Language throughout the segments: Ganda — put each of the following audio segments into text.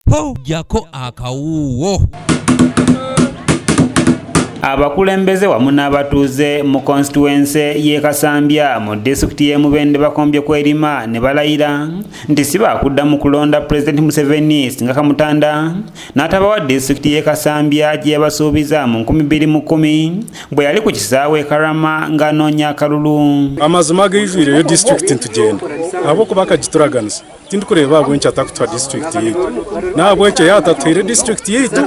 Ho, jjako akawuuwo. Abakulembeze wamu n'abatuuze mu konsituwense y'e Kasambya mu disitulikiti y'e Mubende bakombye kwerima ne balayira nti si baakudda mu kulonda Pulezidenti Museveni singa kamutanda n'atabawa disitulikiti y'e Kasambya gye yabasuubiza mu 2010 bwe yali ku kisaawe e Karama ng'anoonya akalulu. Amazima agaijwireyo disitulikiti nitugenda ahabw'okuba akagituraganisa. Tindikureeba ahabw'enki atakutuha disitulikiti yaitu. N'ahabw'ekyo yaatatuhaire disitulikiti yaitu,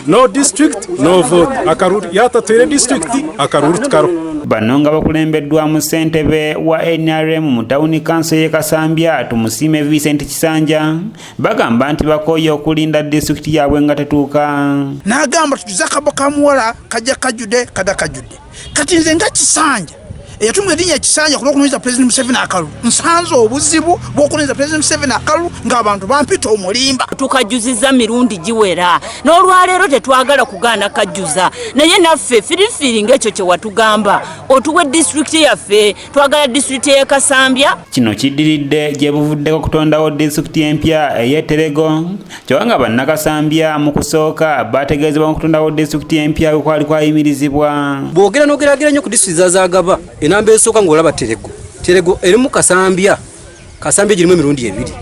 no district, no vote. Akaruru yaatatuhaire disitulikiti, akaruru tikariho. Bano nga bakulembeddwamu ssentebe wa NRM mu tawuni kanso y'e Kasambya, Tumusiime Vincent Kisanja, bagamba nti bakooye okulinda disitulikiti yaabwe nga tetuuka. N'agamba tujuze akabo ka muwala kajja kajjudde kada kajjudde. Kati nze nga Kisanja eyatumwa erinnya Kisanja ku lw'okunoonyeza Pulezidenti Museveni akalulu, nsanze obuzibu bw'okunoonyeza Pulezidenti Museveni akalulu ng'abantu bampita omulimba. Tukajjuziza mirundi giwera, n'olwaleero tetwagala kugaana kajjuza, naye naffe firifiri ng'ekyo kye watugamba otuwe disitulikiti yaffe, twagala disitulikiti y'e Kasambya. Kino kiddiridde gye buvuddeko okutondawo disitulikiti empya ey'e Terego, kyokka nga bannakasambya mu kusooka baategeezebwa okutondawo disitulikiti empya bwe kwali kwayimirizibwa. Bw'ogera n'ogeraageranya nnyo ku disitulikiti z'agaba, enamba esooka ng'olaba Terego. Terego erimu Kasambya, Kasambya girimu emirundi ebiri.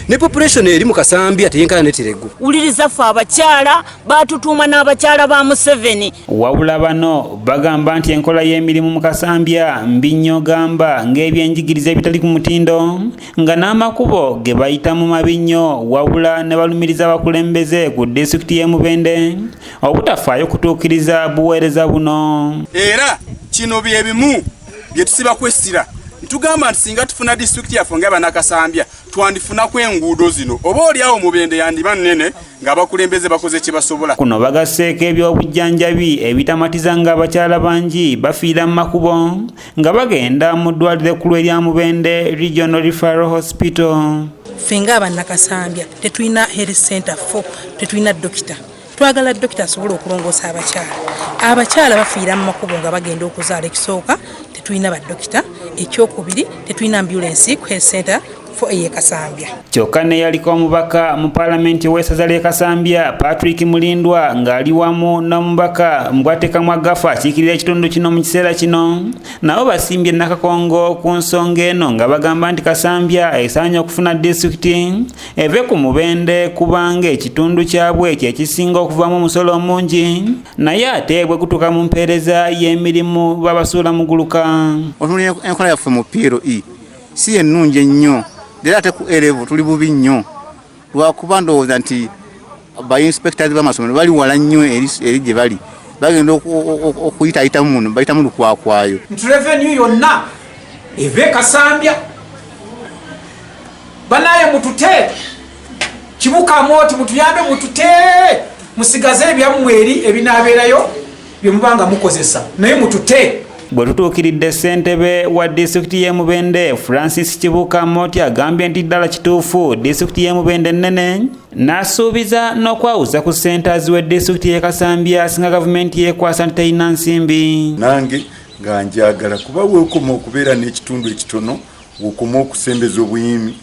Ne population eri mu Kasambya teyenkana ne Terego. Wuliriza ffe abakyala baatutuuma n'abakyala ba Museveni. Wabula bano bagamba nti enkola y'emirimu mu Kasambya mbi nnyo, gamba ng'ebyenjigiriza ebitali ku mutindo nga n'amakubo ge bayitamu mabi nnyo, wabula ne balumiriza abakulembeze ku disitulikiti y'e Mubende obutafaayo kutuukiriza buweereza buno. Era kino bye bimu bye tusibako essira, ntugamba nti singa tufuna disitulikiti yaffe nga Bannakasambya twandifunaku enguudo zino, oba oliawo Mubende yandiba nnene ng'abakulembeze bakoze kye basobola. Kuno bagasseeko eby'obujjanjabi ebitamatiza ng'abakyala bangi bafiira mu makubo nga bagenda mu ddwaliro ekkulu erya Mubende Regional Referral Hospital. Ffe ng'Abannakasambya tetulina health center 4, tetulina dokita. Twagala dokita asobole okulongoosa abakyala. Abakyala bafiira mu makubo nga bagenda okuzaala. Ekisooka, tetulina badokita. Ekyokubiri, tetulina ambulance ku health center 4 ey'e Kasambya. Kyokka neyaliko omubaka mu paalamenti ow'essaza ly'e Kasambya, Patrick Mulindwa, ng'ali wamu n'omubaka Mbwatekamwa Gafa akiikirira ekitundu kino mu kiseera kino, nabo basimbye Nakakongo ku nsonga eno nga bagamba nti Kasambya esaanye okufuna disitulikiti eve ku Mubende kubanga ekitundu kyabwe kye kisinga okuvaamu omusolo omungi, naye ate bwe gutuuka mu mpeereza y'emirimu babasuula muguluka. Otunulira enkola yaffe mu PLE si ennungi ennyo, era ate ku A-level tuli bubi nnyo, lwakuba ndowooza nti ba inspectors b'amasomero bali wala nnyo eri gye bali, bagenda okuyitaayitamu muno, bayitamu lukwakwayo. Nti revenue yonna eva e Kasambya. Banaye mutute Kibukamu oti mutuyambe, mutute musigaze ebyammwe eri ebinaabeerayo bye mubanga mukozesa, naye mutute. Bwe tutuukiridde ssentebe wa disitulikiti y'e Mubende, Francis Kibuuka Amooti, agambye nti ddala kituufu disitulikiti y'e Mubende nnene, n'asuubiza n'okwawuza ku ssente aziwe disitulikiti y'e Kasambya singa gavumenti yeekwasa nti terina nsimbi. Nange nga njagala kuba weekoma okubeera n'ekitundu ekitono, wokoma okusembeza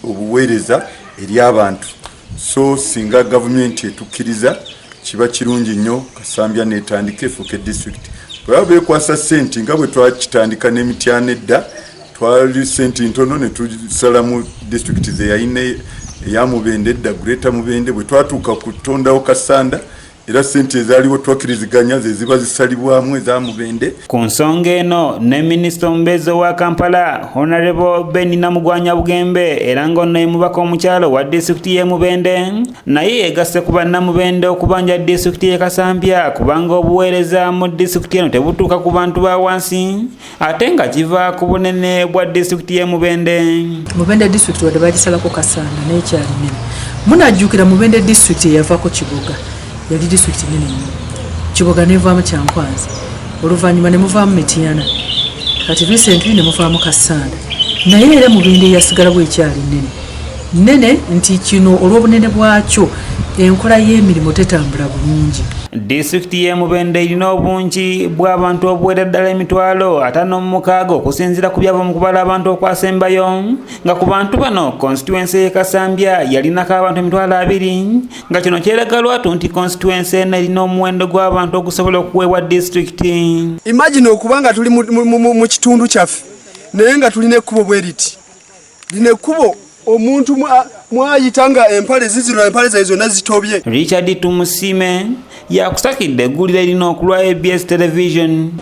obuweereza eri abantu. So singa gavumenti etukkiriza kiba kirungi nnyo Kasambya netandika efuuke disitulikiti. Bwebaba beekwasa sente nga bwe twakitandika n'Emityana edda, twali sente ntono ne tusalamu disitulikiti zeyalina eya Mubende edda, Greater Mubende. Bwe twatuuka kutondawo Kasanda, era sente ezaaliwo twakkiriziganya ze ziba zisalibwamu eza Mubende. Ku nsonga eno ne minisita omubeezi owa Kampala, Honorable Ben Namugwanya Bugembe, era ng'ono ye mubaka omukyalo wa disitulikiti y'e Mubende, naye yeegasse ku bannamubende okubanja disitulikiti y'e Kasambya kubanga obuweereza mu disitulikiti eno tebutuuka ku bantu ba wansi ate nga kiva ku bunene bwa disitulikiti y'e Mubende. Mubende disitulikiti wadde bagisalako Kasanda, naye kyali nene. Munajjukira Mubende disitulikiti eyavaako Kiboga yali disitulikiti nene nnyo. Kiboga nevaamu Kyankwanzi, oluvannyuma ne muvaamu Mityana, kati recently ne muvaamu Kasanda, naye era Mubende yasigalawo ekyali nene nene nti kino olw'obunene bwakyo enkola y'emirimu tetambula bulungi. Disitulikiti y'e Mubende erina obungi bw'abantu obuwera ddala 56,000 okusinziira ku byava mu kubala abantu okwasembayo, nga ku bantu bano konsituwensi y'e Kasambya yalinako abantu 20,000, nga kino kyeraga lwatu nti konsituwensi eno erina omuwendo gw'abantu ogusobola okuweebwa disitulikiti. Imagine okuba nga tuli mu kitundu kyaffe naye nga tulina ekkubo bwe riti. Lino ekkubo omuntu mwayita nga empale zizino, empale zaye zonna zitobye. Richard Tumusime yakusakidde eggulire lino okulwa ABS Television.